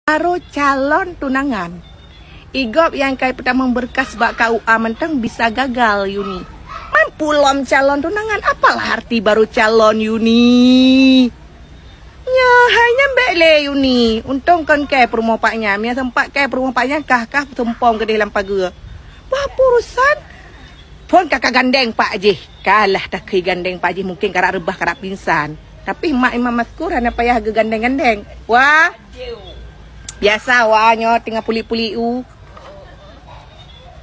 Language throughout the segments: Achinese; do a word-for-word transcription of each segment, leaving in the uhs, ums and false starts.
Baru calon tunangan. Igop nyang kai peutamong beurkas bak K U A mantong bisa gagal, Yuni. Man pulom calon tunangan, apalah arti baru calon, Yuni? Nyoe hai nyan bék lé, Yuni. Untông kon kée peurumoh Pak nyan. Meunyo sempat kée peurumoh Pak nyan, kah-kah seumpong keudeh lam pageue. Bah urusan. Phon ka, ka gandeng Pak jih. Kalah takheun gandeng Pak jih, mungken karap reubah, karap pingsan. Tapi mak Imam Maskur hana payah geugandeng-gandeng. Wah. Biasa wa nyoe teungoh pulik-pulik u.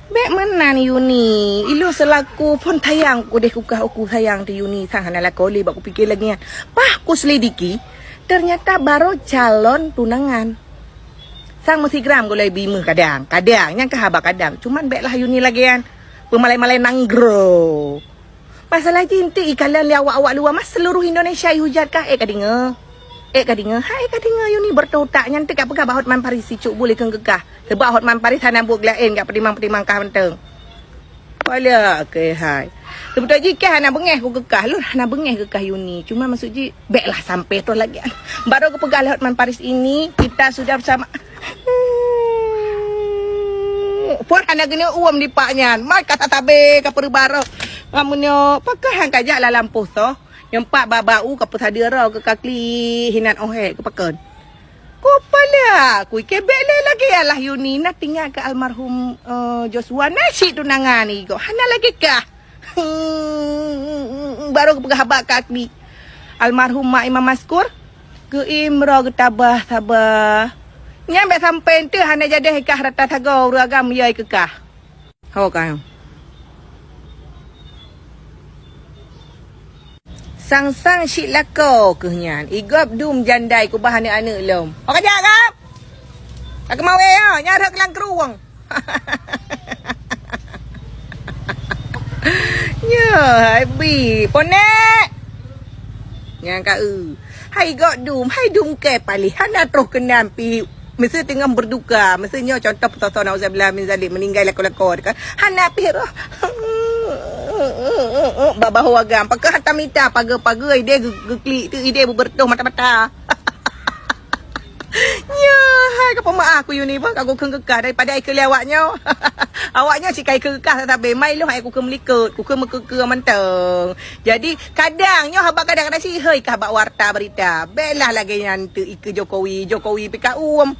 Bék meunan Yuni, ilôn seulaku phon sayang kudeh kukah uku sayang di Yuni sang hana lakoe lé bak kupike lagée nyan. Pah kuselidiki, ternyata baru calon tunangan. Sang meusigram gulai bimeuh kadang, kadang nyang ka haba kadang. Cuman béklah Yuni lagée nyan, peumalai-malai nanggroe. Masalah jih enti ikalon lé awak-awak luwa mas seluruh Indonesia ihujat kah, ék ka deungoe. Ék ka deungoe, hai ék ka deungoe Yuni beureutoh utak nyan teuh ka peugah bak Hotman Paris si cuk bul ikheun geukah. Sebab Hotman Paris hana buet geulaén gak peutimang-peutimang kah mantong. Pala keuhai. Seubeutoi jih kah hana beungéh ku geukah, lôn hana beungéh geukah Yuni. Cuma maksud jih béklah sampai troh lagée. Baru geupeugah lé Hotman Paris ini kita sudah bersama. Phon hana geuneuk uem dipak nyan. Mai ka tatabé ka peureubaroe. Ngon meunyoe pakon han kajak lam lampôh soh. Nyang pat bak-bak u ka peusadeue roe keu kakli hinan ohé keu pakon. Kupala kui kebek lé lagée alah Yuni na tinggai keu almarhum eh, Joshua na syik tunangan igo hana lagée kah. Baru geupeugah haba keu Akmi. Almarhum mak Imam Maskur geuimroe geutabah-tabah. Nyan bék sampai enteuk hana jadeh kah rata sagoe ureuëng agam yai keu kah. Ho kah. Sang-sang syik lakoe keuh nyan. Igop dum jandai kubah aneuëk-aneuëk lom. Ho kajak kah? Ka keumawé ya, nyarek lam keruwang. Nyoe hai bi ponek. Nyang ka eu. Hai gok dum, hai dum ke palih hana troh keunan pi. Meusi teungoh berduka, meusi nyoe contoh peusoe-soe nauzubillah min zalik meuninggai lakoe-lakoe kan. Hana pih roh. Babah wagam, pakon hantam mita pageue-pageue ideh geuklik tu ideh beubeureutoh mata-mata. Nyoe hai ka peumaah ku Yuni bah ka kukheun keukah daripada ikeu lé awak nyoe. Awak nyoe cit ka ikeu keukah sabe mai lôn hai kukheun meulikot, kukheun meukeue-keue mantong. Jadi kadang nyoe haba kadang-kadang cit hei kah bak warta berita. Belah lagée nyan tu ikeu Jokowi, Jokowi pih ka uem.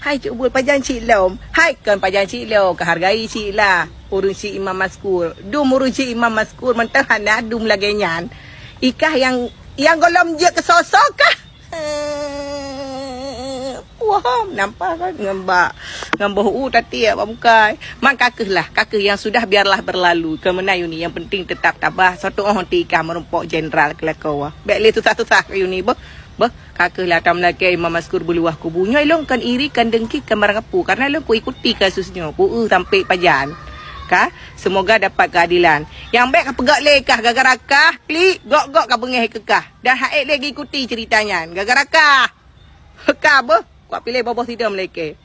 Hai cuk bul pajan cit lom. Hai kon pajan cit lom, ka hargai cit lah. Ureuëng cit Imam Maskur. Dum ureuëng cit Imam Maskur mantong hana dum lagée nyan. Ikah yang yang golom jeuet keu soe-soe kah? Wah, nampak kan ngon bak ngon boh u tatiek bak mukai. Man kakeuh lah, kakeuh yang sudah biarlah berlalu. Keumeuna Yuni yang penting tetap tabah. Satu oh ti ikah meureumpok jenderal keulakoe. Bék lé susah-susah keu Yuni beuh. Beuh, kakeuh lah tam lakée Imam Maskur beuluwah kubu. Nyoe lôn kan iri kan dengki kan barang apu karena lôn ku ikuti kasus nyoe. Ku eu sampai pajan. Ka, semoga dapat keadilan. Yang bék ka peugah lé kah gara-gara kah, klik gok-gok ka beungéh keu kah. Dan haék lé giikuti cerita nyan. Gara-gara kah. Ka beuh, kuat piléh boboh sidom lé kée.